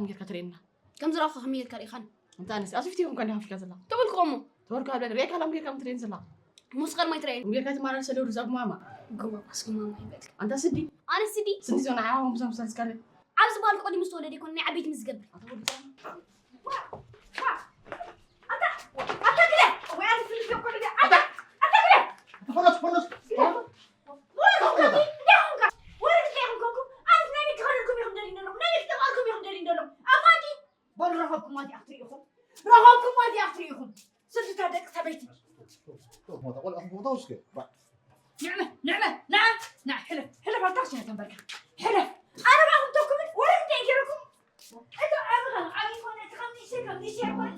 ጌርካ ትርእየና። ከም ዝረኣኹ ከመይ ጌርካ ርኢኻኒ? እንታ ኣነስ፣ ኣብዚ ፊት ይኹን ከ እንዲኻ ከፊትካ ዘላ? ተበልኩ እሞ። ተበልኩ ኣብ ልዕሊ ርእየካ ላም ጌርካ ምትርእየን ዘላ? ሞስ ቀርማይ ትርእየኒ። ጌርካ ትማራን ሰደሩ ዛጉማማ። ጎማ ኳስኩማማ ይበል። ኣንታ ስዲ። ኣነ ስዲ። ስዲ ዞና ዓዋም ብዞም ሰልስካለ። ኣብዚ በሃልኩ ቅድሚ ዝተወለደ ይኮን ናይ ዓበይቲ ምስ ዝገብር። ኣታ ወዲ ጫማ። ኣታ፣ ኣታ ግደ! ወይ ኣነ ስዲ ገብኩ ግደ! ኣታ፣ ኣታ ግደ! ኣታ ፈለስ፣ ፈለስ። ወረድ እንታይ ኢኹም ከ? ወረድ እንታይ ኢኹም ከ? ኣነስ ናይ ቤት ክኸደልኩም ኢኹም ደልዩ ዘለኹም። ናይ ቤት ክጠብቐልኩም ኢኹም ደልዩ ዘለኹም። ኣባዲ! በሉ ረኸብኩም ኣዚኣ ክትርኢ ኢኹም። ረኸብኩም ኣዚኣ ክትርኢ ኢኹም። ስድታ ደቂ ሰበይቲ። ሞታ ቆልዑ ክሞታ ውስከ። ባ- ንዕመ፣ ንዕመ፣ ንዓ፣ ንዓ፣ ሕለፍ፣ ሕለፍ፣ ኣብታ ክሽነ ተንበርካ። ሕለፍ። ኣነ ባኹም ተኩምን ወረድ እንታይ ገይረኩም? እታ ዓቢ ኸም ዓቢ ኮነ፣ እቲ ከም ንእሽተይ ከም ንእሽተይ ኮነ፣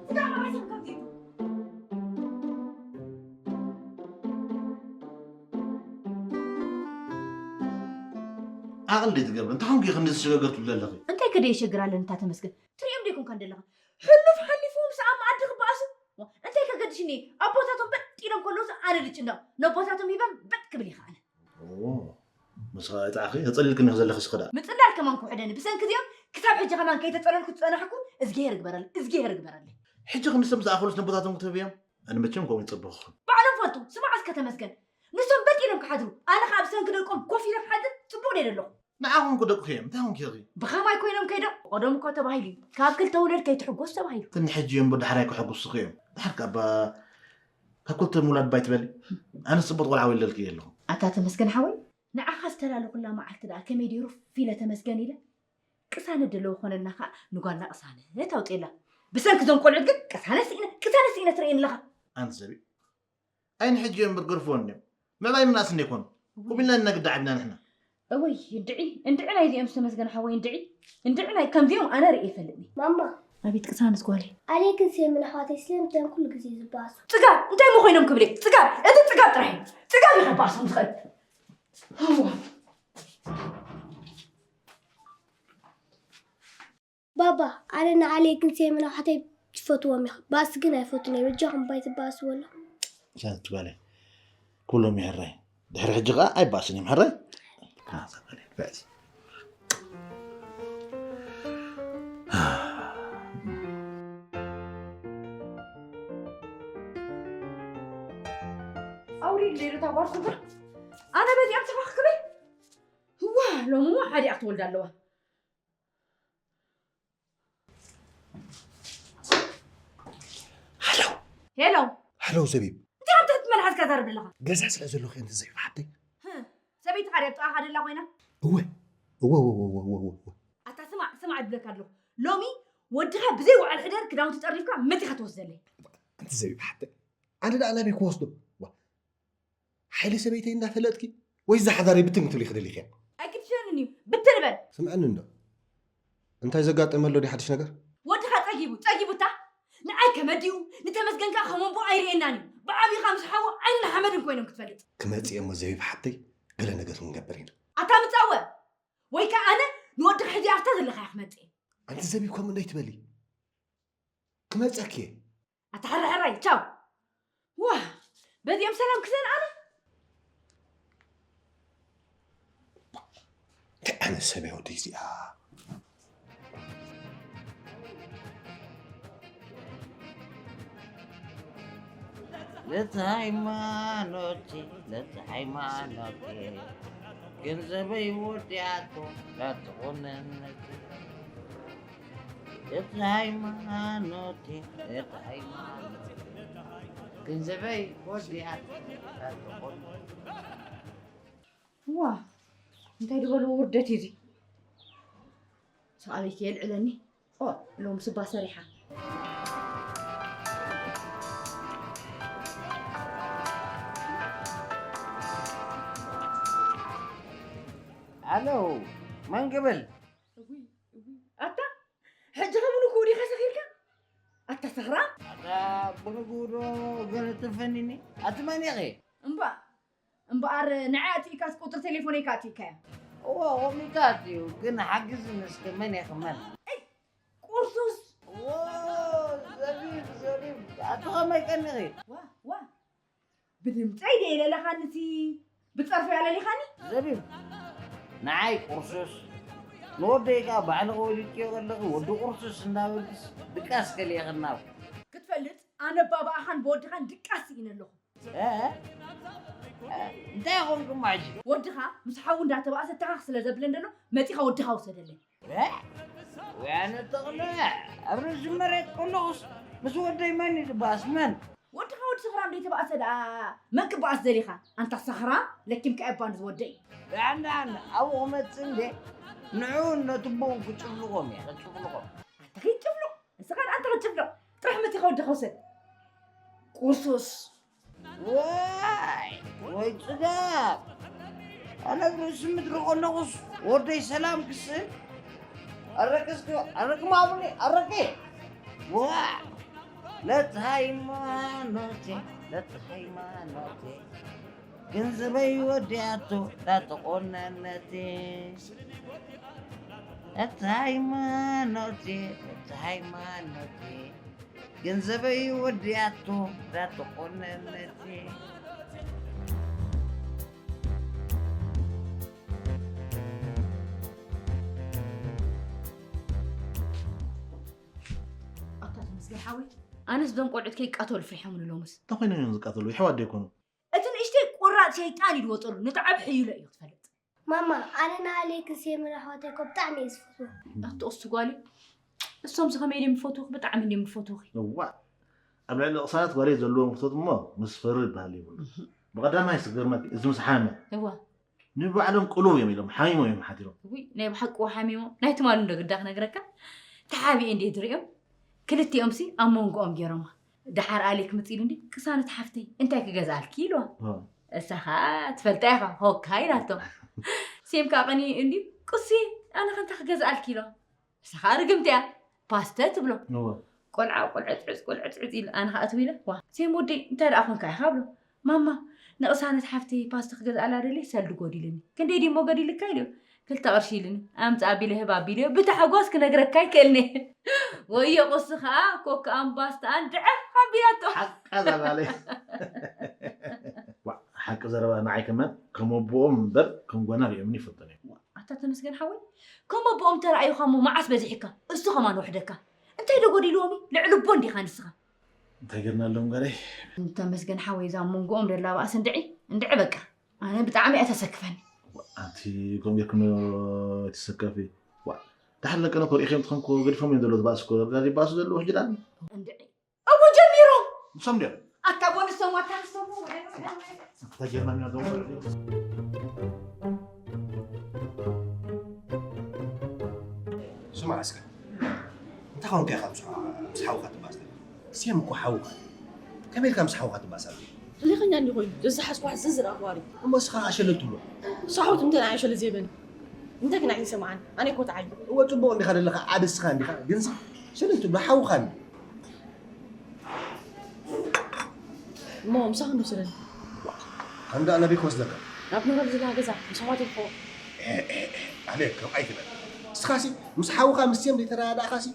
እታ ዓባይ ከም ከምዚ። ዓቕሊ ዘይትገብሪ፣ እንታይ ኾንኪ ክንዲ ዝሽገገር ትብሊ ኣለኺ? እንታይ ከ ደየሸግር ኣለኒ እታ ተመስገን? ትሪኦም ደይኮንካን ደለኻ? ሕሉፍ ሓሊፉ ምስ ኣብ መኣዲ ክበኣሱ? እንታይ ከገድሽኒ? ኣቦታቶም በጥ ኢሎም ከለውስ ኣነ ልጭንዶም። ነቦታቶም ሂበም በጥ ክብል ይኸኣለ። ኦ፣ ምስኻ እጣዕኺ ተጸሊልክኒ ዘለኺ ስኽዳ። ምጽላል ከማን ክውሕደኒ። ብሰንኪ እዚኦም ክሳብ ሕጂ ከማን ከይተጸለልኩ ዝጸናሕኩ እዝግሄር ይግበረለይ፣ እዝግሄር ይግበረለይ። ሕጂ ክንሶም ዝኣኸሉስ ነቦታቶም ክትህብዮም? ኣነ መቸም ከምኡ ይጸበኹኹም። ባዕሎም ፈልጡ፣ ስማዕ እስከ ተመስገን። ንሶም በጥ ኢሎም ክሓድሩ፣ ኣነ ኸኣ ብሰንኪ ደቆም ኮፍ ኢለ ክሓድር ጽቡቕ ደይ ደለኹ። ንዓኹም እኮ ደቅኺ እዮም፣ እንታይ ኾንኪ ኢኺ? ብኸማይ ኮይኖም ከይዶም? ብቐደሙ እኮ ተባሂሉ እዩ፣ ካብ ክልተ ውለድ ከይትሕጎስ ተባሂሉ። እቲ ንሕጂ እዮም፣ ብዳሕራይ ክሕጉሱኺ እዮም። ድሓር ካባ ካብ ክልተ ምውላድ ባይ ትበሊ? ኣነ ጽቡቕ ቆልዓ ወሊደልኪ እየ ኣለኹ። ኣታ ተመስገን ሓወይ፣ ንዓኻ ዝተላለኹላ መዓልቲ ደኣ ከመይ ደይ ሩፍ ኢለ ተመስገን ኢለ? ቅሳነት ደለዎ ኮነልና ኸኣ ንጓልና ቅሳነት ኣውፅኤላ። ብሰንኪ እዞም ቆልዑት ግን ቅሳነት ስኢነ፣ ቅሳነት ስኢነ ትርእየኒ ኣለኻ። ኣንቲ ዘቢ፣ ኣይ ንሕጂ እዮም እምበር ገርፍወኒ እዮም። ምዕባይ ምንኣስን ኣይኮኑ። ቁም ኢልና ኢና ግዳ ዓብና ንሕና። እወይ፣ እንድዒ፣ እንድዒ ናይዚኦም ዝተመስገነ ሓወይ፣ እንድዒ፣ እንድዒ ናይ ከምዚኦም ኣነ ርእየ ይፈልጥኒ። ማማ። ኣቤት ቅሳነት ጓለይ። ኣሌክን ሴምን ኣሕዋተይ ስለምንታይ እዮም ኩሉ ግዜ ዝበኣሱ? ጽጋብ፣ እንታይ እሞ ኮይኖም ክብል እየ? ጽጋብ፣ እቲ ጽጋብ ጥራሕ እዩ። ጽጋብ እዩ ከባእሶም ዝኽእል። እዋ። ባባ፣ ኣነ ንኣሌክን ሴምን ኣሕዋተይ ትፈትዎም ኢኹም። ባእሲ ግን ኣይፈቱን እየ። በጃኹም ባይ ትበኣሱ ወላ። ሳንት ጓለይ። ኩሎም ይሕራይ። ድሕሪ ሕጂ ኸኣ ኣይበኣስን እዮም ሕራይ። ካንሳ ጓለይ፣ በኣሲ። ኣውሪድ ሌሎ ታጓርኩ። ኣነ በዚኣም ተባኽ ክብል። ህዋ፣ ሎሚ እሞ ሓዲኣ ክትወልድ ኣለዋ። ሃሎ። ሄሎ። ሃሎ ዘቢብ። እንታይ ኣብ ትሕቲ መልሓስካ ዛረብ ዘለኻ? ገዛ ስለ ዘለኹ እየ እንተ ዘቢብ ሓብተይ። ህም፣ ሰበይትኻ ድያ ኣብ ጥቓኻ ደላ ኮይና? እወ። እወ፣ እወ፣ እወ፣ እወ፣ እወ፣ እወ። ኣታ ስማዕ፣ ስማዕ እብለካ ኣለኹ። ሎሚ ወድኻ ብዘይ ውዓል ሕደር ክዳውንቲ ጠርኒፍካ መጺኻ ትወስደለይ። ኣንቲ ዘቢብ ሓብተይ። ኣነ ደኣ ናበይ ክወስዶ? ዋ። ሓይሊ ሰበይተይ እንዳፈለጥኪ ወይ እዛ ሓዳረይ ብትን ክትብሊ ክደሊኺ እያ? ኣይክትሸንን እዩ፣ ብትን በል። ስምዐኒ እንዶ። እንታይ ዘጋጠመ ኣሎ ድዩ ሓድሽ ነገር? ወድኻ ጸጊቡ፣ ጸጊቡ እታ ንዓይ ከመዲኡ፣ ንተመስገን ከኣ ከም ኣቦ ኣይርእየናን እዩ። ብዓቢኻ ምስ ሓዉ ዓይንን ሓመድን ኮይኖም ክትፈልጥ። ክመጽእ እየ እሞ ዘቢብ ሓብተይ፣ ገለ ነገር ክንገብር ኢና። ኣታ ምጻወ! ወይ ከኣ ኣነ ንወድኻ ሒዘ ኣብታ ዘለኻያ ክመጽእ እየ። ኣንቲ ዘቢብ ከምኡ እንዳይትበሊ። ክመጸኪ እየ። ኣታ ሕራይ ሕራይ፣ ቻው። ዋ፣ በዚኦም ሰላም ክሰን ኣነ? እንታይ ዓይነት ሰብ እያ ወደይ እዚኣ? ለቲ ሃይማኖቴ፣ ለቲ ሃይማኖቴ፣ ገንዘበይ ወዲኣቶ፣ ለቲ ቁንነቴ። እቲ ሃይማኖት፣ እቲ ሃይማኖት። ገንዘበይ ወዲኣት። ዋ፣ እንታይ ዝበሉ ውርደት እዩ እዚ? ሰኣበይኪ የልዕለኒ። ኦ፣ ሎም ስባ ሰሪሓ። ኣሎ፣ መን ክብል? እውይ፣ እውይ። ኣታ፣ ሕጂ ኸ ብንግኡ ዲኻ ሰኺርካ? ኣታ ሰኽራም። ኣታ ብንግኡ ዶ ገለ ትፈኒኒ? ኣቲ መን ኢኺ? እምባ-፣ እምበኣር ንዓይ ኣጥፊእካስ ቁጽሪ ቴሌፎነይ ከ ኣጥፊእካዮ? እወ፣ ከምኡ ኢልካ ኣጥፊኡ፣ ግን ሓግዝኒ እስከ መን ኢኺ መን? እይ፣ ቁርሱስ። እወ፣ ዘቢብ፣ ዘቢብ፣ ኣቲ ኸመይ ቀኒኺ? ዋ፣ ዋ። ብድምፀይ ደይ ለለኻንሲ ብፀርፊ ኣለሊኻኒ? ዘቢብ፣ ንዓይ ቁርሱስ፣ ንወደይ ከኣ ባዕልኺ ወሊድክዮ ከለኺ ወዲ ቁርሱስ እንዳበልክስ ድቃስ ከልእኽና። ክትፈልጥ ኣነ ባባኣኻን ብወድኻን ድቃስ ስኢነ ኣለኹ። እ? እ? እንታይ ኾንኩም ሕጂ? ወድኻ ምስ ሓዉ እንዳተባእሰ ተኻኽ ስለ ዘብለን ዘሎ መጺኻ ወድኻ ውሰደለይ። እ? ወይ ኣነ ተቕለ ኣብ ርእሲ መሬት ከለኹስ ምስ ወደይ መን እዩ ዝበኣስ? መን? ወድኻ ወዲ ሰኽራም ደይተባእሰ ደኣ መን ክበኣስ ደሊኻ? ኣንታ ሰኽራም ለኪምካ እባ ንዝወደይ። ደሓን ደሓን ኣብኡ ክመጽእ እንዴ ንዕኡን ነቲ ቦኡን ክጭፍልቖም እየ፣ ክጭፍልቖም። ኣንታ ከይትጭፍልቕ፣ ንስኻ ደኣ ኣንታ ክትጭፍልቕ። ጥራሕ መጺኻ ወድኻ ውሰድ። ቁርሱስ። ዋይ ወይ ጽጋብ! ኣነ ኣብ ርእሲ ምድሪ ከለኹስ ወደይ ሰላም ክስእን? ኣረቂ እስኪ፣ ኣረቂ ማሙኒ፣ ኣረቂ! ዋ! ለት ሃይማኖቴ፣ ለት ሃይማኖቴ፣ ገንዘበይ ወዲኣቶ ዳተቆነነቴ። ለት ሃይማኖቴ፣ ለት ሃይማኖቴ፣ ገንዘበይ ወዲኣቶ ዳተቆነነቴ። ኣታ ተመስገን ሓወይ፣ ኣነስ እዞም ቆልዑት ከይቃተሉ ፍሪሖምኒ ሎምስ። እንታይ ኮይኖም እዮም ዝቃተሉ? የሕዋት ዶ ኣይኮኑ? እቲ ንእሽተይ ቁራጽ ሸይጣን እዩ ዝወጸሉ፣ ንጣዕብ ሕዩለ እዩ ክትፈልጥ። ማማ፣ ኣነ ንኣሌክስ የምን ኣሕዋተይ እኮ ብጣዕሚ እየ ዝፈትዎም። ኣቲ እሱ ጓለይ፣ እሶም ከመይ ድዮም ይፈትዉኺ? ብጣዕሚ ድዮም ይፈትዉኺ። እዋእ፣ ኣብ ልዕሊ ቅሳነት ጓለይ ዘለዎም ክፍተት እሞ ምስፈሩ ይበሃል የብሉን። ብቐዳማይ ዝገርመኪ፣ እዚ ምስ ሓመ፣ እዋ። ንባዕሎም ቅሉው እዮም ኢሎም፣ ሓሚሞም እዮም ሓዲሮም። ውይ፣ ናይ ብሓቂ ሓሚሞም። ናይ ትማሊ እንዶ ግዳ ክነግረካ፣ ተሓቢኤ እንድየ ዝርእዮም። ክልቲኦምሲ ኣብ መንጎኦም ገይሮማ። ደሓር ኣሌክ ምጽእ ኢሉ እንዲ፣ "ቅሳነት ሓፍተይ፣ እንታይ ክገዝኣልኪ?" ኢልዋ። ዋ። እሳ ኸኣ ትፈልጣ ኢኻ፣ "ሆካ" ኢላቶ። ሴም ከኣ ቀኒኡ እንዲ፣ "ቁሲ፣ ኣነ ኸ እንታይ ክገዝኣልኪ?" ኢልዋ። እሳ ኸኣ ርግምቲ እያ፣ ፓስተ ትብሎ። እወ። ቆልዓ ቁልዕጽዕጽ፣ ቁልዕጽዕጽ ኢሉ፣ ኣነ ኸኣ ትው ኢለ፣ "ዋ፣ ሴም ወደይ፣ እንታይ ደኣ ኾንካ ኢኻ?" ብሎ። "ማማ፣ ንቕሳነት ሓፍተይ ፓስተ ክገዝኣላ ደልየ፣ ሰልዲ ጎዲሉኒ። ክንደይ ድዩሞ ጎዲሉካ?" ኢሉ። "ክልተ ቅርሺ" ኢሉኒ። "ኣምጽእ" ኣቢለ፣ "ህብ" ኣቢለዮ። ብታሕጓስ ክነግረካ ኣይክእልኒ። ወዮ ቁሲ ኸኣ ኮካ ኣምባስተኣን ድዕፍ ኣቢላቶ። ሓቃ እዛ ጓለይ። ዋ፣ ሓቂ ዘረባ ንዓይ ከማን ከም ኣቦኦም እምበር ከም ጓና ሪኦምኒ ይፈልጡኒ እዮም። ኣታ ተመስገን ሓወይ፣ ከም ኣቦኦም ተራእዩኻ እሞ መዓስ በዚሕካ? እሱ ኸማን ወሕደካ። እንታይ ዶ ጎዲልዎም እዩ? ልዕሊ ኣቦ እንዲኻ ንስኻ። እንታይ ጌርና ኣለዎም ጓለይ? ተመስገን ሓወይ፣ እዛ ኣብ መንጎኦም ደላ ባእሲ እንድዒ፣ እንድዒ በቃ። ኣነ ብጣዕሚ እያ ተሰክፈኒ። ኣንቲ ከምኡ ጌርክኖ ትሰከፊ? ዋ፣ ደሓር ለቀነ ኮ ርኢኸዮም ትኾንኩ ገዲፎም እዮም ዘለዉ፣ ባእሲ እኮ ዳርጋ ይባእሱ ዘለዉ ሕጂ ደኣ። እንድዒ። እዎ ጀሚሮም። ንሶም ድዮም? ኣታ እዎ ንሶም፣ ኣታ ንሶም፣ ውዕል፣ ውዕል፣ ውዕል። እንታይ ጌርና ኢና ዶ? ስማዕ እስከ። እንታይ ኾንካ ኢኻ ምስ ሓ-፣ ምስ ሓውካ ትባእስ ዘለኻ? ሴም እኮ ሓውካ እዩ። ከመይ ኢልካ ምስ ሓውካ ትባእስ ኣለኻ? ሊኸኛ እንዲ ኮይኑ፣ ዘዝሓዝኩ ዝዝር ኣኽባሪ። እሞ እስኻ ሸለል ትብሎ? ሳሖት እንተ ንዓይ ሸለል ዘይበኒ። እንታይ ግን ኣይሰምዓን? ኣነ እኮ ተዓዩ። እወ፣ ጽቡቕ እንዲኻ ዘለኻ፣ ዓቢ እስኻ እንዲኻ። ግን እስኻ ሸለል ትብሎ፣ ሓውኻ እንዲ። እሞ ምሳኻ እንዶ ስለን። ኣንዳ ኣናበይ ክወስደካ? ናብ ንረብ ዝላ ገዛ፣ ምስ ኣሕዋተይ ክኸው። ኤ፣ ኤ፣ ኤ፣ ኣነ ከም ኣይትበል። እስኻሲ ምስ ሓውኻ ምስ ሴም ዘይተረዳእኻሲ፣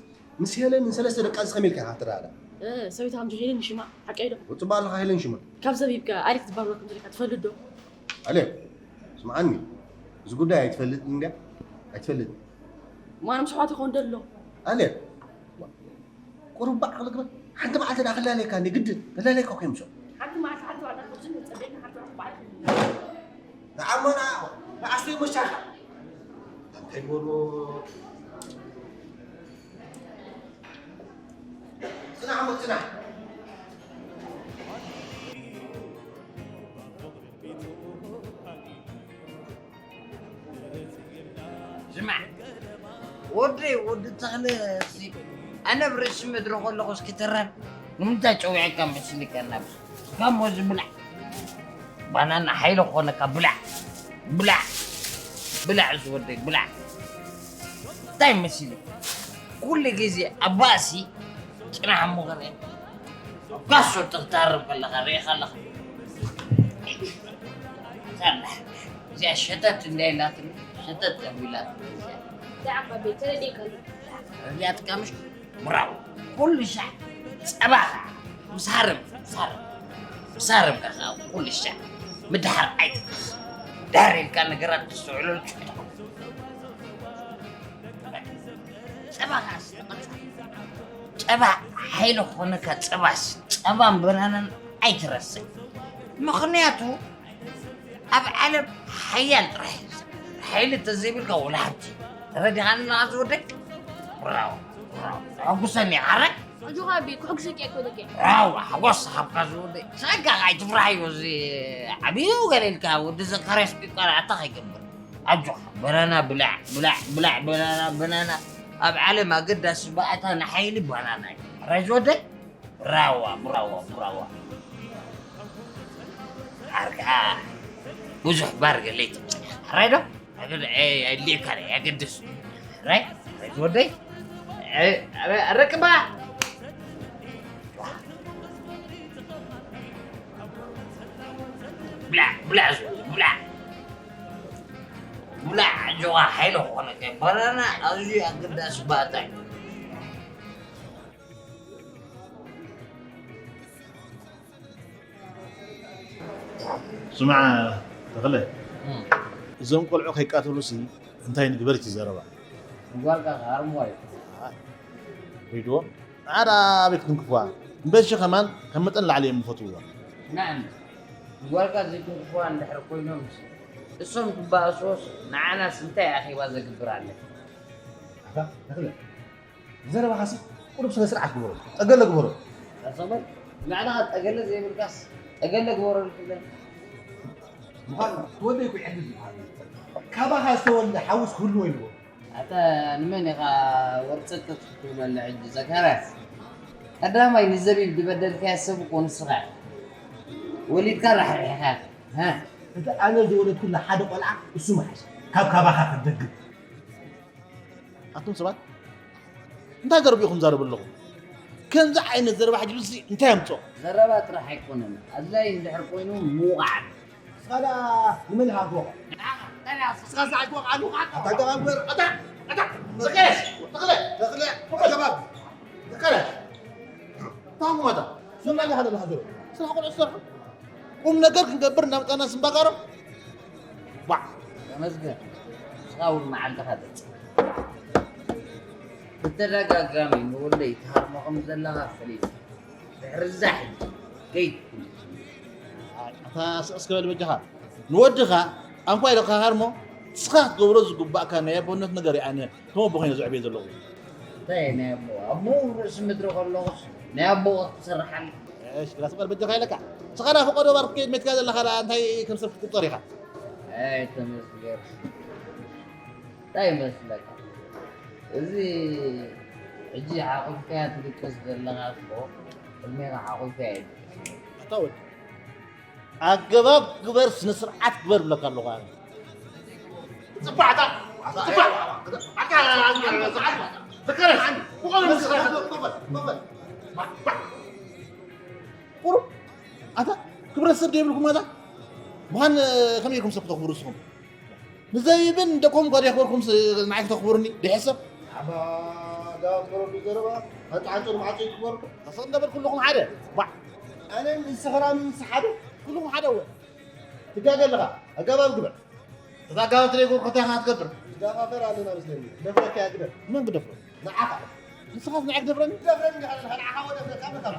ምስ ሄለን ንሰለስተ ደቃ እዚ ከመይ ኢልካ ኢኻ ትረዳእ? እ፣ ሰበይታ ከም ሄለን ሽማ፣ ሓቀይ ዶ? ወጽባ ኣለኻ ሄለን ሽማ። ካብ ዘቢብካ ኣሌክ ዝበሃል ወዲ ከም ዘለካ ትፈልጥ ዶ? ኣሌክ፣ ስምዓኒ። እዚ ጉዳይ ኣይትፈልጥን እንድያ? ኣይትፈልጥን። ማንም ስሓት ይኾን ደሎ። ኣሌክ፣ ቁሩብ ባዕ ክልግበ፣ ሓንቲ መዓልቲ ደኣ ክላለየካ እንዲ ግድን፣ ክላለየካ እኮ ይምሶ። ሓንቲ መዓልቲ፣ ሓንቲ መዓልቲ፣ ሓንቲ መዓልቲ፣ ሓንቲ መዓልቲ። ንዓሞ ንዓ፣ ንኣሽተይ መሻኻ። እንታይ በሉ? ጽናሕ እሞ ጽናሕ። ስማዕ፣ ወደይ፣ ወዲ ተኽለ፣ እዚ ኣነ ኣብ ርእሲ ምድሪ ከለኹ እስኪ ተራን ንምንታይ ጨዊዕካ መስልካ ናብ ካሞ ዝብላዕ ባናና ሓይሊ ክኾነካ ብላዕ፣ ብላዕ፣ ብላዕ፣ እዚ ወደይ ብላዕ። እንታይ መሲሉ? ኩሉ ግዜ ኣብ ባእሲ ጽናሕ እሞ ክርኢ። ኣብ ጋሶ ትኽታረብ ከለኻ ርኢኻ ኣለኻ። ሳላ፣ እዚኣ ሸተት እንዳ ኢላትኒ፣ ሸተት ኣቢላትኒ እዚኣ። ደዓባ ቤት ተረዲእካ ኣሎ። ረዲኣትካ ምሽ? ብራቮ። ኩሉ ሻዕ ጸባኻ ምስ ሃረም፣ ምስ ሃረም፣ ምስ ሃረምካ ከኣ ኩሉ ሻዕ ምድሓር ኣይትጥቕስ። ድሕር ኢልካ ነገራት ተስተውዕለሉ ትሕቶ። ጸባ ኸዓ ጸባ ሓይሊ ክኾነካ ጸባስ ጸባን በናናን ኣይትረስዕ። ምኽንያቱ ኣብ ዓለም ሓያል ጥራሕ እዩ። ሓይሊ ተዘይብልካ ወላ ሓንቲ። ተረዲኻኒ ኣለኻ ዝወደይ? ብራቮ፣ ብራቮ። ኣጉሰኒ ዓረ። ኣጆኻ ኣቢ፣ ክሕጉሰኪ ኣይኮነን። ብራቮ፣ ሓጎስ ሃብካ ዝወደይ። ንስኻ ከኣ ኣይትፍርሓዮ፣ እዚ ዓብዩ ገለ ኢልካ ወዲ ዘካርያስ ቂቋ ኣታ ከይገብር። ኣጆኻ፣ በናና ብላዕ፣ ብላዕ፣ ብላዕ፣ በናና፣ በናና። ኣብ ዓለም ኣገዳሲ ባእታ ንሓይሊ ባናና እዩ። ሕራይ ዝወደይ? ብራዋ፣ ብራዋ፣ ብራዋ። ዓርካ ብዙሕ ባር ገለይ ትብጽሕ። ሕራይ ዶ? ኣገድ-፣ ኣይ-፣ ኣድልየካ ዶ? ኣገድስ። ሕራይ? ሕራይ ዝወደይ? ኣይ፣ ኣረ-፣ ኣረቅባ! ብላዕ፣ ብላዕ፣ ብላዕ። ብላዕ፣ ጆዋ ሓይሊ ክኾነካ። ባናና ኣዝዩ ኣገዳሲ ባእታ እዩ። ስማዕ ተኽለ፣ እም። እዞም ቆልዑ ከይቃተሉሲ እንታይ ንግበር እቲ ዘረባ? ንጓልካ ክሃርምዋ እዩ። ሪድዎ፣ ንዓዳ ኣበይ ክትንክፍዋ? እምበሺ ከማን ካብ መጠን ላዕሊ እዮም ዝፈትውዋ። ንዓም፣ ንጓልካ ዘይትንክፍዋ እንድሕር ኮይኖምስ፣ እሶም ክበኣስዎስ ንዓናስ እንታይ ኣኼባ ዘግብር ኣለ? ኣታ ተኽለ፣ ዘረባኻሲ ቁሩብ ስነ ስርዓት ግበሮ። ጠገለ ግበሮ። ኣሰበል፣ ንባዕልኻ ጠገለ ዘይብልካስ ጠገለ ግበሮ ኢልኩለ። ምዃኑ ትወደይ እኮ ይዕድል ይበሃል። ካባኻ ዝተወልደ ሓውስ ክህልዎ ይብሎ። ኣታ ንመን ኢኻ ወርጸት ክትብለሉ ሕጂ ዘካርያስ? ቀዳማይ ንዘቢብ ዝበደልካዮ ሰብ እኮ ንስኻ ኢኻ። ወሊድካ ራሕሪሕካ ኢኻ። ሃ? እቲ ኣነ ዝወለድኩላ ሓደ ቆልዓ እሱ ምሓሽ። ካብ ካባኻ ክትደግም። ኣቱም ሰባት፣ እንታይ ዘረባ ኢኹም ትዛረቡ ኣለኹም? ከምዚ ዓይነት ዘረባ ሕጂ ብዚ እንታይ ኣምፅኦ? ዘረባ ጥራሕ ኣይኮነን፣ ኣድላዪ እንድሕር ኮይኑ ምውቃዕ። እስኻ ደኣ ንመን ኢኻ ትወቕዕ? ንዓኻ፣ እንታይ ደኣ ንስኻ? እስኻ ዝዓይ ትወቕዓሉ ኸዓ? ኣታ ኣገባብ ግበር፣ ኣታ፣ ኣታ፣ ተኸለ፣ ተኸለ፣ ተኸለ፣ ኣገባብ፣ ተኸለ። ታሙ ኣታ፣ ስምዕ ኣለኻ ዘለኻ ዘሎ። ስራሕ ቆልዑ ዝሰርሑ። ቁም ነገር ክንገብር እናመጻና ስምባጋሮ። ዋዕ። ተመስገን። ንስኻ እውን መዓልትኻ ተጽ-፣ ብተደጋጋሚ ንወደይ ትሃርሞ ከም ዘለኻ ፈሊጠ። ድሕሪ እዛ ሕጂ ከይድ። ኣታ ስቕ እስከ በል በጃኻ። ንወድኻ ኣንኳ ኢለ ክሃርሞ፣ ንስኻ ክትገብሮ ዝግባእካ ናይ ኣቦነት ነገር እየ ኣነ ከም ኣቦ ኮይነ ዘዕብዮ ዘለኹ። እንታይ ናይ ኣቦ? ኣቦ ርእሲ ምድሪ ከለኹስ ናይ ኣቦ ክትሰርሓሉ? እሽ፣ ግዳ ስቕ በል በጃኻ ኢለካ። ንስኻ ዳ ፈቐዶ ባር ክትከይድ መትካ ዘለኻ ዳ እንታይ ከም ሰብ ክትቁጸር ኢኻ? ኣይ ተመስገን። እንታይ ይመስለካ? እዚ ሕጂ ሓቑፍካያ ትድቅስ ዘለኻ እኮ ቅድሜኻ ሓቑፍካያ የድቅስ። ኣታ ወዲ፣ ኣገባብ ግበር፣ ስነ ስርዓት ግበር ብለካ ኣለኹ ኣነ። ጽባሕ ኣታ፣ ጽባሕ። ኣታ፣ ኣታ፣ ኣታ፣ ዘካርያስ፣ ብቐረስ፣ ብቐረስ። ቁሩብ፣ ኣታ፣ ክብረት ሰብ ደይብልኩም ኣታ? ምዃን፣ ከመይ ኢልኩም ሰብ ክተኽብሩ ንስኹም? ንዘቢብን ደቆም ጓል የኽበርኩም ስ-፣ ንዓይ ክተኽብሩኒ ድሕሰብ? ኣባ፣ ዳባ ክበረሉ ዘረባ፣ ሓንቲ ሓንቶ ንመዓልቲ ይክበርሉ። ተሰቕ እንደበል ኩልኹም ሓደ። ባዕ። ኣነን ንስኽራን ምስ ሓደ? ኩልኹም ሓደ እወ። ትጋገ ኣለኻ። ኣገባብ ግበር። እዛ ኣገባብ ትደይ ጎርኮታ ኢኻ ትገብር። ትጋፋፈር ኣለና መስለኒ። ደፍረካ እያ ግበር። መን ክደፍሮ? ንዓኻ። ንስኻስ ንዓይ ክደፍረኒ? ክደፍረኒ እንዲኻ ዘለኻ፣ ንዓኻ ወደፍረካ መታን።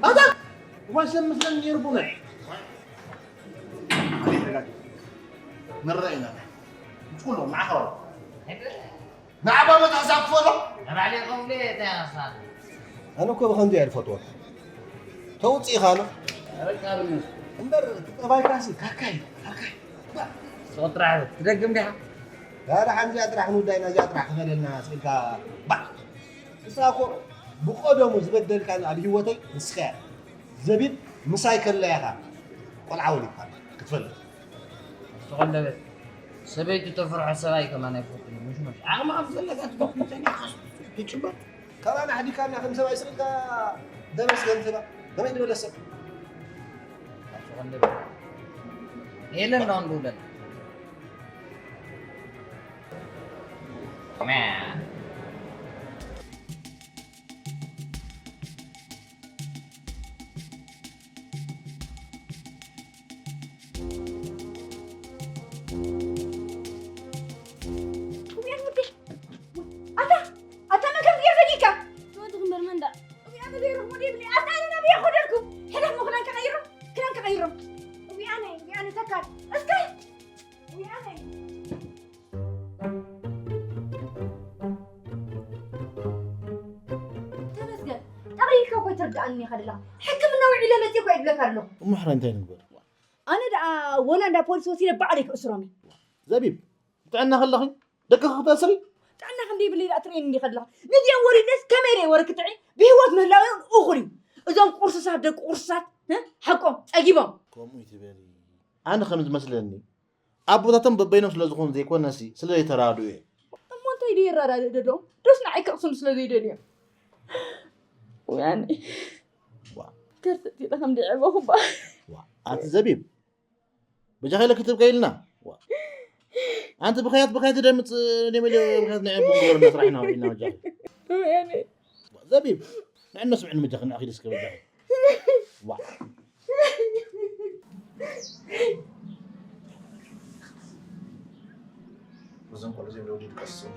ኣታ! እዋን ሰብ ምስለን ነይሩ ቡነ። ንረአ ኢና። ምስ ኩሎም ንዓኻ ወላ። ንዓባ መትሓዚ ክፈሎ። ንባዕለይ ከምኡ እንታይ ኢኻ ትሳነ? ኣነ እኮ ብኸምዚ እየ ዝፈትወካ። ተውፅኢኻና። ርካብኒ። እምበር እቲ ጠባይካሲ ካካይ፣ ካካይ። ስቕ ጥራሕ ትደግም ዲኻ? ዳ ደሓን እዚኣ ጥራሕ ክንውዳይና እዚኣ ጥራሕ ክፈለልና ስኢልካ። ባዕ። ንስኻ እኮ ብቐደሙ ዝበደልካኒ ኣብ ህይወተይ ንስኻ ኢኻ። ዘቢብ ምሳይ ከላ ኢኻ ቆልዓ ወሊድካ ክትፈልጥ። ዝተቐለበት ሰበይቱ ተፍርሖ ሰብኣይ ከማን ኣይፈቱን እዩ። ምሽ ምሽ ዓቕሚ ከም ዘለካ ትፈቱ እንተኒ ትጭበር። ካባና ኣሕዲካና ከም ሰብኣይ ስቕ ኢልካ ተመስገን ትባ። ከመይ ዝበለ ሰብ? ኣስተቐለበት የለን ነው እንድውለን። ኣይሮም። ዊኣነይ፣ ዊኣነ ተካል። እስከ! ዊኣነይ። ተመስገን። ጠቕሊልካ እኮ ኣይትርድኣንን ኢኻ ዘለኻ። ሕክምና ውዒለ መፅእ እኮ ይብለካ ኣለኹ። እሞ ሕራይ እንታይ ንግበር? ኣነ ደኣ ወላ እንዳ ፖሊስ ወሲደ ባዕለይ ክእስሮም እየ። ዘቢብ፣ ጥዕና ከለኺ ደቅኺ ክተእስሪ? ጥዕና ከም ዘይብለይ ደኣ ትርእየኒ እንዲኻ ኣለኻ። ነዚኦም ወሊደስ ከመይ ኢለ ወረ ክጥዒ? ብህይወት ምህላወይ እውን እኹል እዩ። እዞም ቁርሱሳት ደቂ ቁርሱሳት፣ እ? ሓቆም ጸጊቦም። ከምኡ ይትበሊ። ኣነ ከም ዝመስለኒ ኣቦታቶም በበይኖም ስለ ዝኾኑ ዘይኮነሲ ስለ ዘይተራድኡ እዮም። እሞ እንታይ ድዩ የረዳድእ ደለዎም? ዶስ ንዓይ ከቕስኑ ስለ ዘይደልዩ እዮም? ወያነ። ዋ። ከርተት ኢለ ከም ድዕበኹባ። ዋ፣ ኣቲ ዘቢብ። በጃኻ ኢለ ክትብከ ኢልና። ዋ። ኣንቲ ብኸያት ብኸያት ደምጽ ደመለ ብኸያት ንዕቡ ግበርና ስራሕና ኢልና በጃኻ። ወያነ። ዘቢብ። ንዕነ ስምዕኒ በጃኻ ንዓኺ ደስከ በጃኻ። ዋ። እዞም ቆልዑ ዘይብሉ ወዲ ድቀስኒ።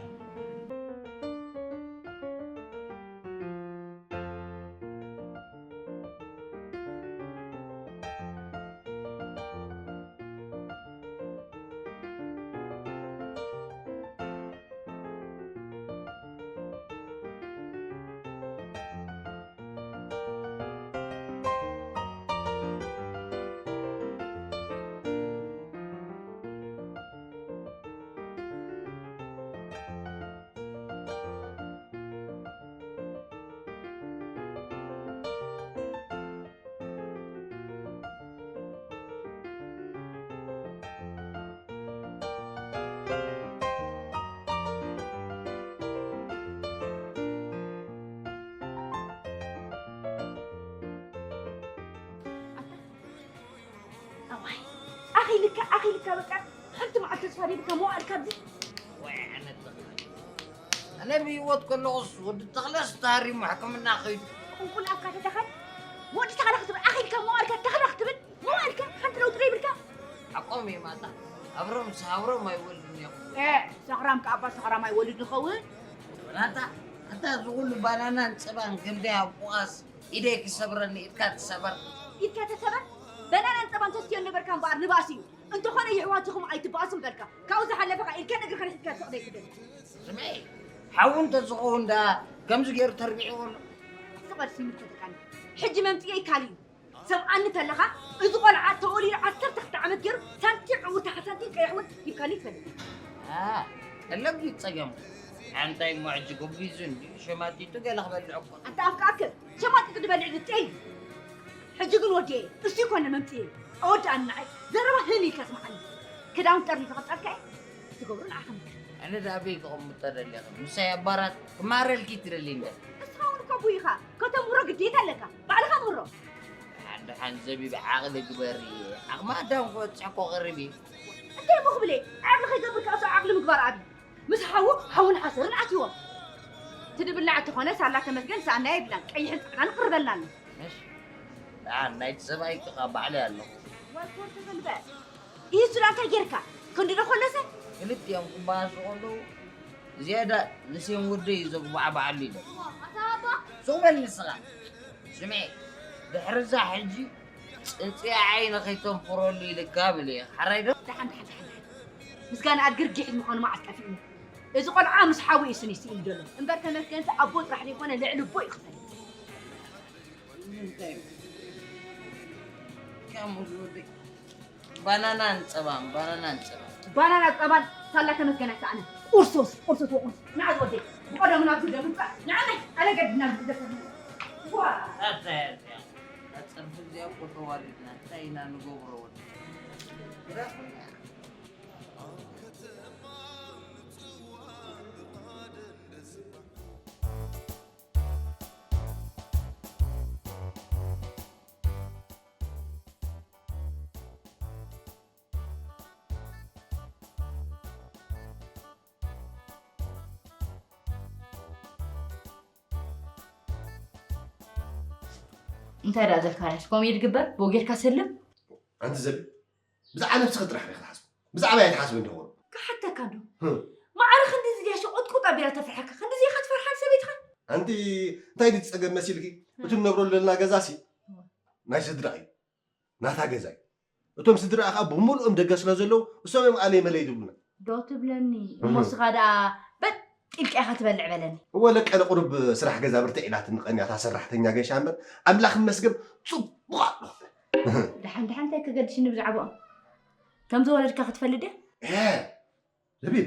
ኣዋይ፣ ኣኺልካ፣ ኣኺልካ፣ በቃ ሓንቲ መዓልቲ ተስፋ ደይብካ መዋእልካ ኣብዚ። ወይ ኣነ ተኽለ። ኣነ ብህይወት ከለኹስ ወዲ ተኽለስ ተሃሪሙ ሕክምና ከይዱ። ቁልቁል ኣፍካ ተተኸል። ወዲ ተኽለ ክትብል ኣኺልካ መዋእልካ ተኽለ ክትብል መዋእልካ ሓንቲ ለውጢ ዘይብልካ። ሓቆም እዮም ኣታ። ኣብሮም ምስ ኣብሮም ኣይወልድን እዮም። እ፣ ሰኽራም ከኣ ኣባ ሰኽራም ኣይወልድ ይኸውን። ናታ፣ ኣታ እዚ ኩሉ ባናናን ጸባን ክንደይ ኣብቑቓስ ኢደይ ክሰብረኒ ኢድካ ትሰበር። ኢድካ ተሰበር? በናናን ጸባን ተስትዮ ነበርካ እምበኣር ንባእሲ እዩ። እንተኾነ የሕዋትኹም ኣይትባእሱ ምበልካ። ካብኡ ዝሓለፈ ኸኣ ኢድካን እግርካን ሒዝካ ትስቕ ዘይትደሊ። ስምዒ፣ ሓዉ እንተዝኸውን ደኣ ከምዚ ገይሩ ተርቢዕዎ ኣሎ። ስቕ በል፣ ይምልከተካኒ። ሕጂ መምጽኤይ ካልእ እዩ። ሰምዓኒ ተለኻ፣ እዚ ቆልዓ ተወሊዱ ዓሰርተ ክልተ ዓመት ገይሩ ሳንቲም ዕውርቲ ሓሳንቲም ቀይሕ እውን ሂብካኒ ይፈልጥ። ኣ፣ ቀለብ ድዩ ጸገም? ኣንታይ እሞ ሕጂ ጎቢዙ እንድዩ ሸማጢጡ ገለ ክበልዕ እኮ። ኣንታ ኣፍካ ኣክል፣ ሸማጢጡ ዝበልዕ ዝጥል። ሕጂ ግን ወዲኤ፣ እሱ ይኮነ መምጽኤ። ኣወዳእኒ ንዓይ፣ ዘረባ ህን ኢልካ ስምዓኒ። ክዳውንቲ ጠርኒፈ ክጸልካ እየ፣ ትገብሮ ንዓኻ ምክር። ኣነ ደኣ ኣበይ ከቐምጦ ደሊኺ? ምሳይ ኣብ ባራት ክመሃረልኪ ትደሊ እንደ። ንስኻ እውን እኮ ኣቦይ ኢኻ፣ ከተምህሮ ግዴታ ኣለካ። ባዕልኻ ምህሮ። ደሓን ደሓን ዘቢብ ዓቕሊ ግበሪ። ዓቕሚ ኣዳም ክበጽሕ እኮ ቀሪቡ እዩ። እንታይ እሞ ክብል እየ? ዓቕሊ ከይገብር ካብዚ ዓቕሊ ምግባር ኣብዩ። ምስ ሓዉ፣ ሓውን ሓሰርን ኣትይዎም። ትድብላዕ እንተኾነ ሳላ ተመስገን ሰኣና የብላን፣ ቀይሕን ጻዕዳን ቅርበልና ኣሎ። እሺ። ደሓን ናይቲ ሰብኣይ ክኻ ባዕለይ ኣለኹ። ዋይ ኮር ትብል በል። ኢሱ ዳኣ እንታይ ጌርካ? ክንዲ ዶ ኮለሰ? ክልቲኦም ክበኣሱ ከለዉ ዝያዳ ንሴም ወደይ እዩ ዘጉባዕባዓሉ ኢለ። ኣታ ኣባ! ሱቕ በል ንስኻ። ስምዒ፣ ድሕሪ እዛ ሕጂ ጽንጽያ ዓይኒ ከይተንፍረሉ ኢልካ ብል እየ። ሓራይ ዶ? ደሓን፣ ደሓን፣ ደሓን፣ ደሓን። ምስጋና ኣድግር ጊሕት ምዃኑ መዓስ ጠፊእኒ? እዚ ቆልዓ ምስ ሓዉ እዩ ስኒ ስኢሉ ዘሎ። እምበር ተመስገንሲ ኣቦ ጥራሕ ዘይኮነ ልዕሊ ኣቦ እዩ ክፈልጥ። እንታይ እዩ? ከም ወዲ ባናናን ጸባን፣ ባናናን ጸባን። ባናና ጸባን ሳላ ተመስገን ኣይሰኣነ። ቁርሱስ፣ ቁርሱስ ወቁርስ። ንዓ ዝወደይ። ብቐደሙ ናብ ዝደም ምጻእ። ንዓ ናይ፣ ኣነ ገድና ዝደፈር። ዋ! ኣታ ያዝያ። እታ ጸርፊ እዚኣ እኮ ተዋሪድና። እንታይ ኢና ንገብሮ ወዲ? ግራ ኮይና። እንታይ ደኣ ዘካርያስ፣ ከምኡ እዩ ዝግበር? ብኡ ጌርካ ሰልም? ኣንቲ ዘቢብ፣ ብዛዕባ ነብስኺ ጥራሕ ኢኺ ትሓስቢ። ብዛዕባይ ኣይትሓስብን ዶ? ክሓተካ ዶ? ህም። ማዕረ ክንድዚ ድያ ሸቆጥቆጥ ኣቢላ ተፍርሓካ? ክንድዚ ኢኻ ትፈርሓ ንሰበይትኻ? ኣንቲ እንታይ ድዩ ጸገም መሲልኪ? ህም። እቲ ንነብረሉ ዘለና ገዛሲ ናይ ስድራ እዩ። ናታ ገዛ እዩ። እቶም ስድራኣ ከዓ ብምልኦም ደገ ስለ ዘለዉ እሶም እዮም ኣለይ መለይ ዝብሉና። ዶ ትብለኒ እሞ እስኻ ደኣ በጥ ኢልካ ኢኻ ትበልዕ በለኒ። እወ ለቀ ንቁሩብ ስራሕ ገዛ ብርትዕ ኢላትኒ ቀንያ እታ ሰራሕተኛ ገይሻ እምበር ኣምላኽ ይመስገን ጽቡቕ ኣለኹ። ደሓን ደሓን እንታይ ከገድሽኒ ብዛዕባኦም ከም ዝወለድካ ክትፈልጥ ድያ? ዘቢብ፣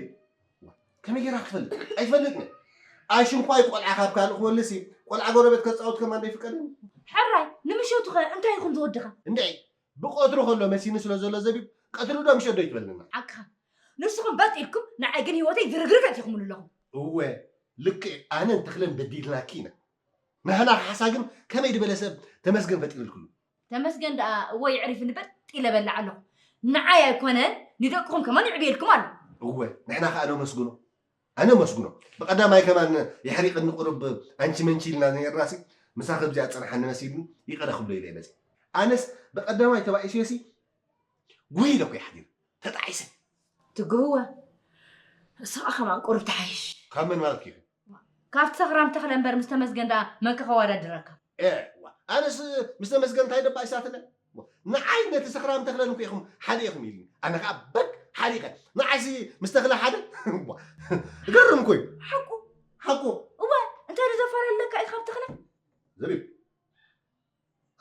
ከመይ ጌራ ክትፈልጥ? ኣይትፈልጥን። ኣሽንኳይ ቆልዓ ካብ ካልእ ክወልድሲ፣ ቆልዓ ጎረቤት ከጻውት ከማን ዶ ይፍቀድን? ሕራይ፣ ንምሸቱ ኸ እንታይ ይኹን ዝወድኻ? እንድዒ፣ ብቐትሩ ከሎ መሲኒ ስለ ዘሎ ዘቢብ፣ ቀትሪ ዶ ምሸት ዶ ይትበልኒ? ሓቅኻ። ንስኹም በጥ ኢልኩም፣ ንዓይ ግን ህይወተይ ዝርግርገት ኢኹምሉ ኣለኹም። እወ፣ ልክዕ ኣነን ተኽለን በዲልናኪ ኢና። ናህና ካሕሳ ግን ከመይ ዝበለ ሰብ ተመስገን ፈጢርልክሉ። ተመስገን ደኣ እወ የዕሪፍኒ በጥ ኢለ በልዕ ኣለኹ። ንዓይ ኣይኮነን ንደቅኹም ከማን የዕብየልኩም ኣሎ። እወ ንሕና ከኣ ነመስግኖ ኣነመስግኖ። ብቐዳማይ ከማን የሕሪቕኒ ቁሩብ ኣንቺ መንቺ ኢልና ነይርናሲ ምሳኺ ብዚኣ ዝጸንሓኒ መሲልኒ ይቕረ ክብሎ ኢለ መጺእ። ኣነስ ብቐዳማይ ተባኢሰዮሲ ጉሂለ እኮ እየ ሓዲረ ተጣዒሰ። ትግህወ እሳ ከማን ቁሩብ ትሓይሽ። ካብ መን ማለት ኪኺ? ካብቲ ሰኽራም ተኽለ እምበር ምስ ተመስገን ደኣ መን ከ ከወዳድረካ? ኤ ዋ፣ ኣነስ ምስ ተመስገን እንታይ ደባይ ሳትለ? ንዓይ ነቲ ሰኽራም ተኽለን እኮ ኢኹም ሓሊእኹም ኢልኒ። ኣነ ከኣ በግ ሓሊቐ። ንዓይሲ ምስ ተኽለ ሓደ? ዋ፣ እገርም እኮ እዩ። ሓቁ። ሓቁ። እወ፣ እንታይ ዶ ዘፈላለካ እዩ ካብ ተኽለ? ዘቢብ።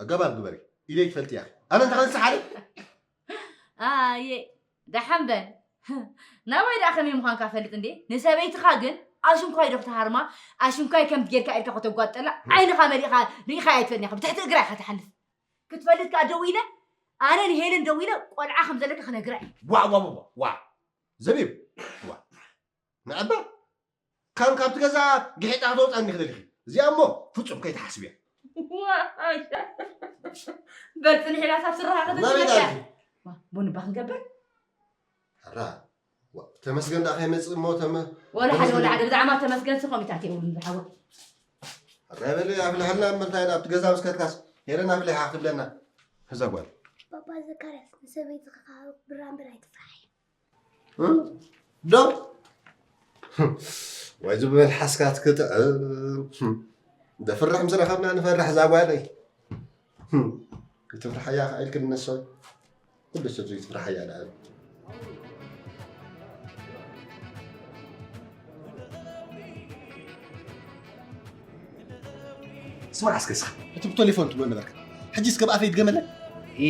ኣገባብ ግበሪ ኢለይ ትፈልጢ ኢኺ ኣነ እንተ ክንስሓሪ ኣየ ደሓን በል ናባይ ደኣ ከመይ ምዃንካ ፈልጥ እንዴ ንሰበይትኻ ግን ኣሽንኳይ ዶ ክትሃርማ ኣሽንኳይ ከም ጌርካ ኢድካ ከተጓጠላ ዓይንኻ መሊኻ ርኢኻ ኣይትፈልኒ ኢኻ ብትሕቲ እግራ ኢኻ ትሓልፍ ክትፈልጥ ከኣ ደው ኢለ ኣነ ንሄለን ደው ኢለ ቆልዓ ከም ዘለካ ክነግራ እየ ዋዕ ዋዕ ዋዕ ዋዕ ዘቢብ ዋዕ ንዕባ ካን ካብቲ ገዛ ግሒጣ ክተውፃኒ ክደሊኺ እዚኣ እሞ ፍፁም ከይትሓስብያ በል ፅንሒላ ሳብ ስራኻ ናበይ ክትመለስ ዳልኪ ቡንባ ክንገብር ሕራ ተመስገን ዳ ከይመፅእ እሞ ተመ ወላ ሓደ ወላ ሓደ ብዛዕባ ተመስገን ሲ ኮሚታት የብሉን ዝሓወ ሕራ በለ ኣፍልሐልና እምበር እንታይ ኣብቲ ገዛ ምስ ከድካስ ሄረን ኣፍሊሓ ክትብለና እዛ ጓል ባባ ዘካርያስ ንሰበይትኻ ብራምበር ኣይትፍራሕ ዶ ወይ ዝብል ሓስካት ክጥዕም ደፍርሕ ምስ ረኸብና ንፈርሕ እዛ ጓለይ ክትፍርሓያ ክኣይልክን ነሰ ኩሉ ሰብ ዘይትፍርሓያ ደኣ ስማዕ እስከ እስኻ እቲ ብቴሌፎን ትብሎ ነበርካ ሕጂ እስከ ብኣፈይ ድገመለይ ኢ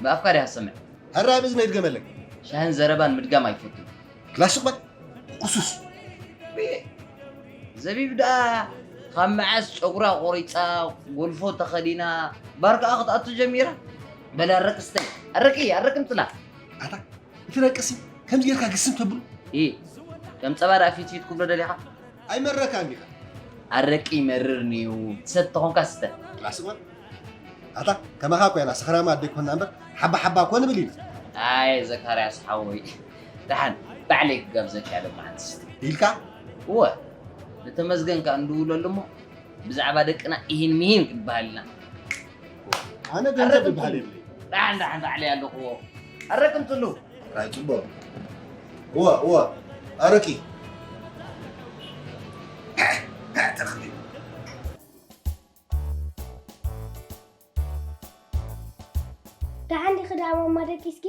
ብኣፍካ ዲኻ ትሰምዕ ኣረ ኣብ እዝነይ ድገመለይ ሻህን ዘረባን ምድጋም ኣይፈቱን ክላስ እባ ቁሱስ ዘቢብ ደኣ ካብ መዓስ ጨጉራ ቆሪፃ ጎልፎ ተኸዲና ባር ከዓ ክትኣቱ ጀሚራ በል ኣረቂ ስተይ ኣረቂ ኣረቂ ምፅላ ኣታ እቲ ረቅሲ ከምዚ ጌርካ ግስም ተብሉ ኢ ከም ፀባ ደኣ ፊት ፊት ክብሎ ደሊኻ ኣይመረካን ዲኻ ኣረቂ ይመርር ንዩ ትሰቲ ተኾንካ ስተ ክላስ እባ ኣታ ከማኻ ኮይና ሰኽራማ ኣደ ይኮና እምበር ሓባ ሓባ እኮ ንብል ኢና ኣየ ዘካርያስ ሓወይ ደሓን ባዕለይ ክጋብዘካ እየ ሎማዓንቲ ስተ ኢልካ እወ ንተመስገን ከኣ እንድውለሉ እሞ ብዛዕባ ደቅና ኢሂን ምሂን ክንበሃል ኢና ኣነ ገንዘብ ዝበሃል የብለይ ደሓን ደሓን ባዕለይ ኣለኽዎ ኣረቂ ምፅሉ ራይ ፅቡቅ እወ እወ ኣረቂ ተኽሊ ደሓን ዲኺ ደኣ ማማ ደቂስኪ?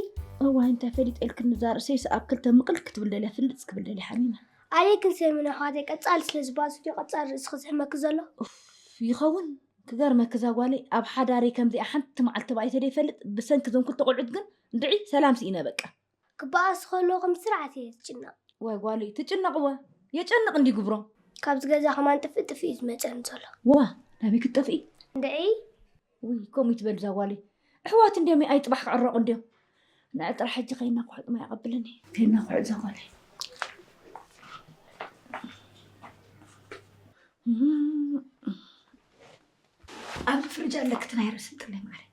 እዋይ እንታይ ፈሊጠ ኢልክኒ እዛ ርእሰይስ ኣብ ክልተ ምቕል ክትብል ደልያ ፍልጽ ክብል ደልየ ሓሚመ። ኣበይ ክንሰሚ ንኣሕዋተይ ቀጻሊ ስለ ዝባእሱ ድዩ ቀጻሊ ርእስኺ ዝሕመኪ ዘሎ? ኡፍ ይኸውን ክገርመኪ እዛ ጓለይ ኣብ ሓዳረይ ከምዚኣ ሓንቲ መዓልቲ ተባኢሰ ደይፈልጥ ብሰንኪ እዞም ክልተ ቆልዑት ግን እንድዒ ሰላም ስኢነ በቃ። ክበኣስ ከለኹ ብስርዓት እየ ዝጭነቕ። ዋይ ጓለይ ትጭነቕ እወ የጨንቕ እንድዩ ግብሮም። ካብዚ ገዛ ከማን ጥፍእ ጥፍእ እዩ ዝመፀኒ ዘሎ። ዋ ናበይ ክትጠፍኢ? እንድዒ ውይ ከምኡ ይትበል እዛ ጓለይ። ኣሕዋት እንድዮም ኣይ ፅባሕ ክዕረቑ እንድዮም። ንዒ ጥራሕ ሕጂ ከይና ኩሕጥ ማይ ኣቐብለኒ። ከይና ኩሕጥ እዛ ጓለይ። ኣብዚ ፍርጅ ኣለክቲ ናይ ርእሲ ጥለይ ማዓረይ።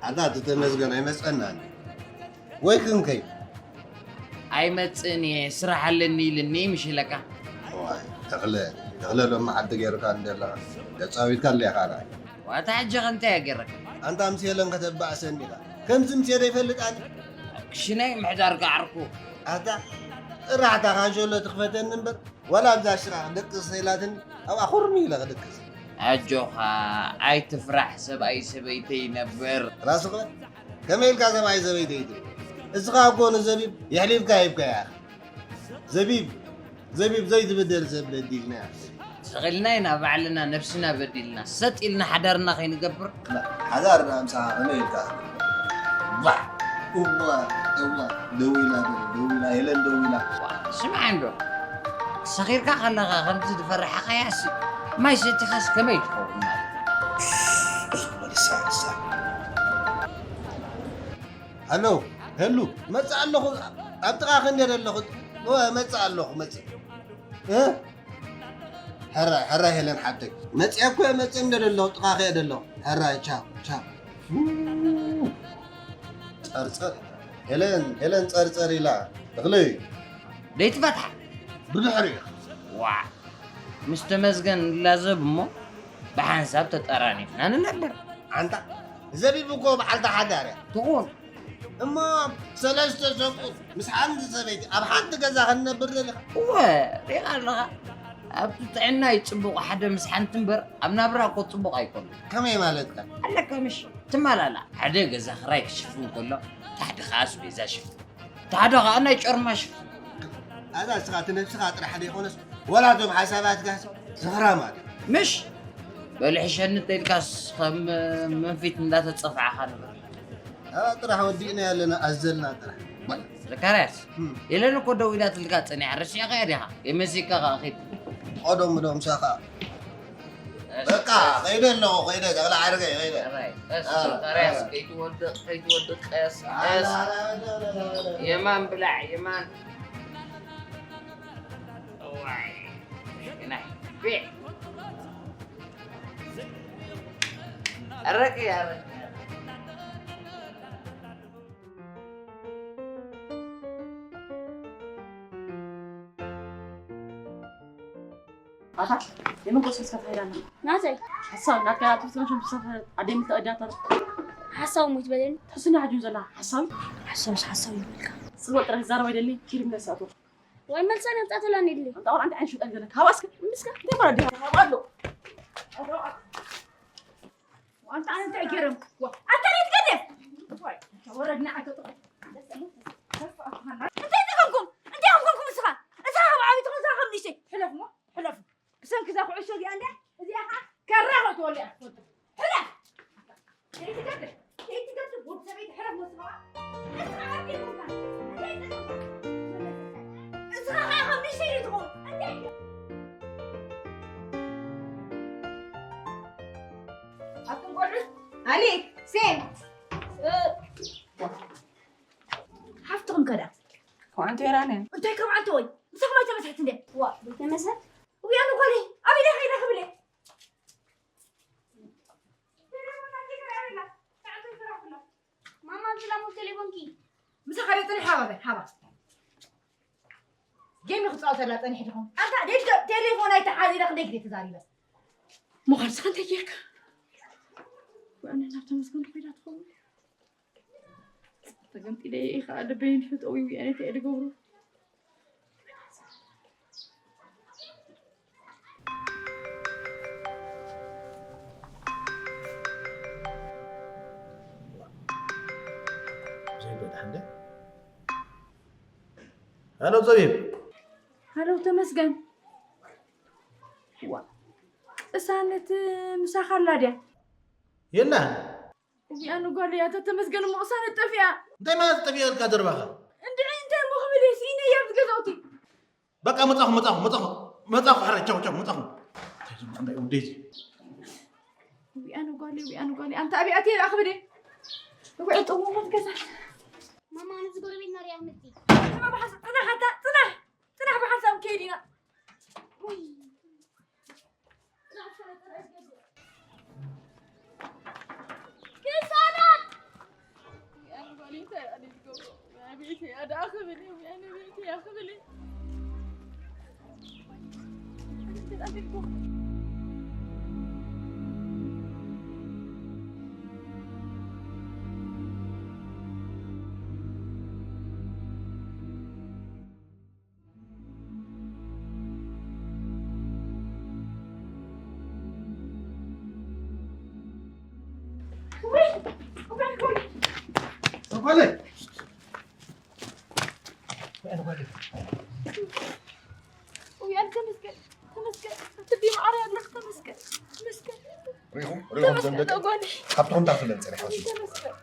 ኣታ እቲ ተመስገን ኣይመፀናን ወይ ክንከይ ኣይመፅእን እየ ስራሕ ኣለኒ ኢልኒ ምሽ ኢለካ ዋይ ተኽለ ተኽለ ሎሚ ዓዲ ገይሩካ እንደለኻ ተፃዊትካ ኣለኻ ንዓይ ዋታ ሕጂ ከ እንታይ እየ ገይረካ ኣንታ ምስ ሄለን ከተባእሰኒ ኢኻ ከምዚ ምስ ሄደ ይፈልጥ ኣነ ክሽነይ ምሕዳር ገዓርኩ ኣታ ጥራሕ እታ ካንሸሎ ትኽፈተኒ እምበር፣ ዋላ ኣብዛ ሽቓቕ ደቅስ ኢላትኒ፣ ኣብኣ ኩርሚ ኢለ ክድቅስ። ኣጆኻ፣ ኣይትፍራሕ፣ ሰብኣይ ሰበይተይ ይነብር። ራስኻ፣ ከመይ ኢልካ ሰብኣይ ሰበይተይ ትብል? እስኻ እኮ ንዘቢብ የሕሊፍካ ሂብካያ ኢኻ። ዘቢብ፣ ዘቢብ ዘይትብደል ሰብ በዲልና። ስቕ ኢልና ኢና ባዕልና ነብስና በዲልና፣ ሰጥ ኢልና ሓዳርና ከይንገብር። ሓዳር ደኣ ምሳኻ ከመይ ኢልካ? ባዕ! እዋ፣ እዋ፣ ደው ኢላ፣ ደው ኢላ፣ ሄለን ደው ኢላ። ስምዓ እንዶ፣ ሰኺርካ ከለኻ ከምቲ ዝፈራሕኻያሲ፣ ማይ ሰቲኻስ ከመይ ትኸውን ማለት እዩ? መልሳ፣ መልሳ። ሃሎ፣ ሄሉ፣ መጽእ ኣለኹ፣ ኣብ ጥቓኺ እንደ ዘለኹ፣ እወ፣ መጽእ ኣለኹ፣ መጽእ። እ? ሕራይ፣ ሕራይ ሄለን ሓብተይ። መጽየ እኮ እየ፣ መጽእ እንደ ዘለኹ፣ ጥቓኺ እየ ዘለኹ። ሕራይ፣ ቻው፣ ቻው። ጸርጸር። ሄለን፣ ሄለን ጸርጸር ኢላ። እኽሊ። ደይትፈትሓ። ብድሕሪኡ። ዋ። ምስ ተመስገን ንላዘብ እሞ ብሓንሳብ ተጠራኒፍና ንነብር። ኣንታ፣ ዘቢብ እኮ በዓልቲ ሓዳር እያ። ትኹን። እሞ ሰለስተ ሰብኡት ምስ ሓንቲ ሰበይቲ ኣብ ሓንቲ ገዛ ክንነብር ደሊኻ? እወ፣ ሪኢኻ ኣለኻ። ኣብቲ ጥዕና እዩ ጽቡቕ፣ ሓደ ምስ ሓንቲ እምበር፣ ኣብ ናብራ እኮ ጽቡቕ ኣይኮነን። ከመይ ማለትካ? ኣለካ ምሽ? ትማላላ፣ ሓደ ገዛ ክራይ ክሽፍን ከሎ፣ እቲ ሓደ ኸኣ ኣስቤዛ ሽፍን። እቲ ሓደ ኸኣ ናይ ጮርማ ሽፍን። ኣዛ ንስኻ እቲ ነብስኻ ጥራሕ ዘይኮነስ፣ ወላ እቶም ሓሳባትካስ ዘኽራማት እዮም። ምሽ? በልሕሸኒ ተልካስ ከም መንፊት እንዳተጸፍዓኻ ንበር። ኣባ ጥራሕ ወዲእና ያለና ኣዘልና ጥራሕ። ዘካርያስ፣ እም። ኤለን እኮ ደው ኢላትልካ ጸኒሓ፣ ረሲዕካያ ዲኻ? የመሲካ ኸኣ ኺድ። ቀደም ዶ ምሳኻ? እሺ፣ በቃ፣ ቀስ። ኸይደ ኣለኹ፣ ኸይደ፣ ገብላ ዓርከይ፣ ኸይደ። ኣባይ፣ ቀስ፣ አ፣ ዘካርያስ፣ አ። ከይትወድቕ፣ ከይትወድቕ፣ ቀስ፣ አ፣ ቀስ። አ፣ አ፣ አ፣ አ፣ አ፣ አ። የማን ብላዕ፣ የማን። እዋይ፣ ናይ፣ ቢዕ። ኣረቂ፣ ኣረቂ፣ ኣረቂ። ኣታ፣ የመን ቆስቂስካ ትኸይድ ኣላ? ናተይ? ሓሳብ፣ ናትካ ናቱ ትመሽም ትሰፈር፣ ኣደይ ምልተ ኣዳተር። ሓሳብ ሙት በለኒ። ተስና ሓጁን ዘላ፣ ሓሳብ? ሓሳብ ምስ ሓሳብ ይበልካ። ጽልዋ ጥራሕ ዛረባ ይደሊ፣ ኪድ ምነሳቶ። ወይ መልሳ ነምጣተላ ንድሊ። ኣንታ፣ ኣንታ ዓይን ሽጠን ዘለካ። ሃባስከ? ምስከ? እንታይ ባራ ዲኻ? ሃባ ኣሎ። ኣታ፣ ኣታ። ኣንታ ኣነ እንታይ ገረም? ዋ፣ ኣንታ እንታይ ትገድፍ? ዋይ፣ ወረድና ኣንተ ጥቕም። እንታይ ትገብኩም? እንታይ ኣብ ኮንኩም ንስኻ? እዛ ካብ ዓቢት ኾንካ ካብ ንእሽተይ። ሕለፍ እሞ፣ ሕለፍ። ብሰንኪ እዛ ኩዕሾ እዚኣ እንደ፣ እዚኣ ኸዓ ከራ ኸእትወሉ እያ ትፈልጡ። ሕለፍ! ዘይትገድፍ፣ ዘይትገድፍ፣ ወዲ ሰበይቲ ሕለፍ ወስኻ። እስኻ ዓቢ ኾንካ። እንታይ ትገብር? እስኻ ኸዓ ካብ ንእሽተይ ትኸውን። እንታይ? ኣቱም ቆልዑት፣ ኣሊ፣ ሴም፣ እ፣ ሓፍትኹም ከዳ? ከማንቶ የራንን። እንታይ ከማንቶ ወይ? ምሳኹም ኣይተመሳሕት እንደ? ዋ፣ ዘይተመሳሕት? ውያኑ ጓለይ፣ ኣብ ኢለ ኸይደ ክብለ። ማማ፣ ዝላሙ ቴሌፎንኪ። ምሳኻ ዶ ጽንሕ ሃባ በል፣ ሃባ። ጌም ክጻወተላ ጸኒሕ ዲኹም? ኣንታ ደጅ ቴሌፎን ኣይተሓዚረ ክንደይ ግዜ ተዛሪበ? ምዃን ስኻ እንታይ ጌርካ? ወኣነ ናብ ተመስገን ኮይዳ ትኸውን? ተገምጢለ እየ ከዓ ልበይ ንፍጠው ይውያኔ እንታይ እየ ዝገብሮ? ዘይበዳ እንደ ሄሎ፣ ዘቢብ። ሄሎ፣ ተመስገን። ዋ፣ ቅሳነት ምሳኻ ኣላ ድያ? የላን። እዚኣ ንጓል እያ፣ እታ ተመስገን እሞ ቅሳነት ጠፊኣ። እንታይ ማለት ጠፊኣ ኢልካ ዘረባኻ? እንድዒ እንታይ እሞ ክብል እየ፣ ስኢነ እየ ኣብዚ ገዛውቲ። በቃ መጻኹ፣ መጻኹ፣ መጻኹ፣ መጻኹ፣ ሕራይ፣ ቻው፣ ቻው፣ መጻኹ። እንታይ ዝብሉ እንታይ ወደይ እዚ? እዚኣ ንጓል እያ፣ እዚኣ ንጓል እያ። ኣንታ ኣብያ ኣትየ ደኣ ክብል እየ። እውዒ ጥውሞት ገዛት። ማማ፣ ነዚ ጎረቤትና ርያ ምቲ። ጽናሕ፣ ጽናሕ፣ ኣታ፣ ጽናሕ። ጽናሕ ብሓንሳብ ከይድ ኢና። ውይ። ቅሳነት! ኣነ ጓል እንታይ ኣነ ዝገብሮ? ኣነ ቤተይ ኣደኣ ክብል እዩ፣ ኣነ ቤተይ እያ ክብል እዩ። ወይ፣ ወይ፣ ወይ። ተንኮለይ። ወይ፣ ኣነ ተመስገን፣ ተመስገን። ኣትቢ ማዕረ ኣለኽ፣ ተመስገን፣ ተመስገን። ሪኹም፣ ሪኹም ተመስገን፣ ዘምደቀ። ተጓኒ። ካብቶም እንዳፍለን ጸኒሖም። ተመስገን።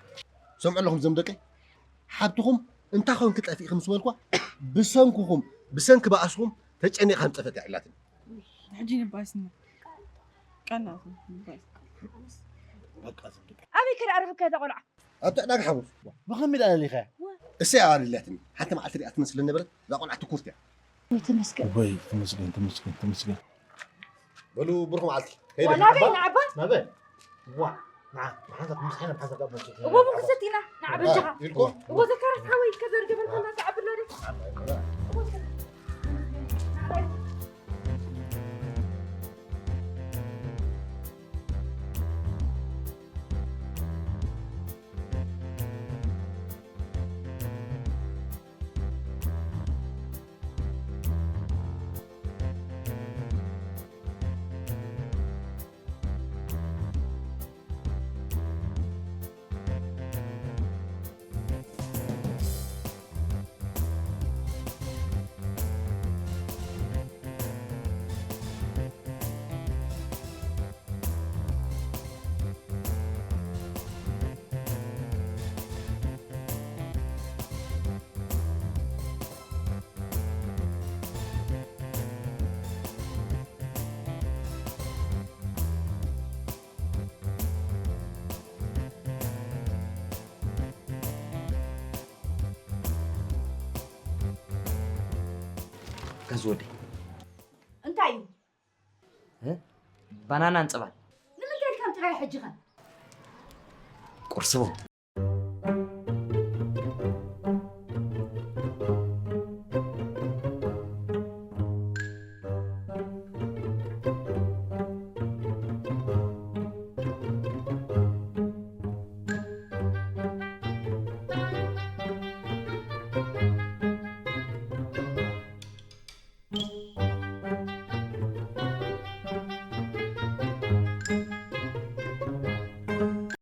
ሰምዑ ኣለኹም ዘምደቀ። ሓብትኹም እንታይ ኮንክ ጠፊእኹም ዝበልኳ፣ ብሰንክኹም፣ ብሰንኪ ባእስኹም ተጨኒቓ ከም ጠፈት እያ ኢላትኒ። ሕጂ ንባይስና። ቀናት ንባይስ። በቃ ዝም በል። ኣበይ ከዳ ኣረፈካ እዛ ቆልዓ? ኣብቲ ዕዳጋ ሓሙስ። ብኸመይ ደኣ ለሊኻ? እሰይ ኣዋልድ ኢላትኒ። ሓንቲ መዓልቲ ሪኣ ትመስል ነበረት። እዛ ቆልዓ ትኩርት እያ። ወይ ተመስገን። ወይ ተመስገን፣ ተመስገን፣ ተመስገን። በሉ ብሩኽ መዓልቲ። ከይደ ዋላ ኣበይ ንዓባ? ንዓባ? ናበይ? ዋ፣ ንዓ፣ ንሓንሳብ ምሳሕና ብሓንሳብ ካብ መርቸት እዎ፣ ብኽሰት ኢና፣ ንዓ በጃኻ። ኢልኩም? እዎ፣ ዘካርያስ ሓወይ፣ ከዘር ገበልካ እንዳተዓብሎ ዶ? እዎ፣ ከዚ ወደይ። እንታይ እዩ? እ? ባናናን ጸባን። ንምንታይ ኢልካ ምጽራይ ሕጂ ኸ? ቁርሲ ቦ።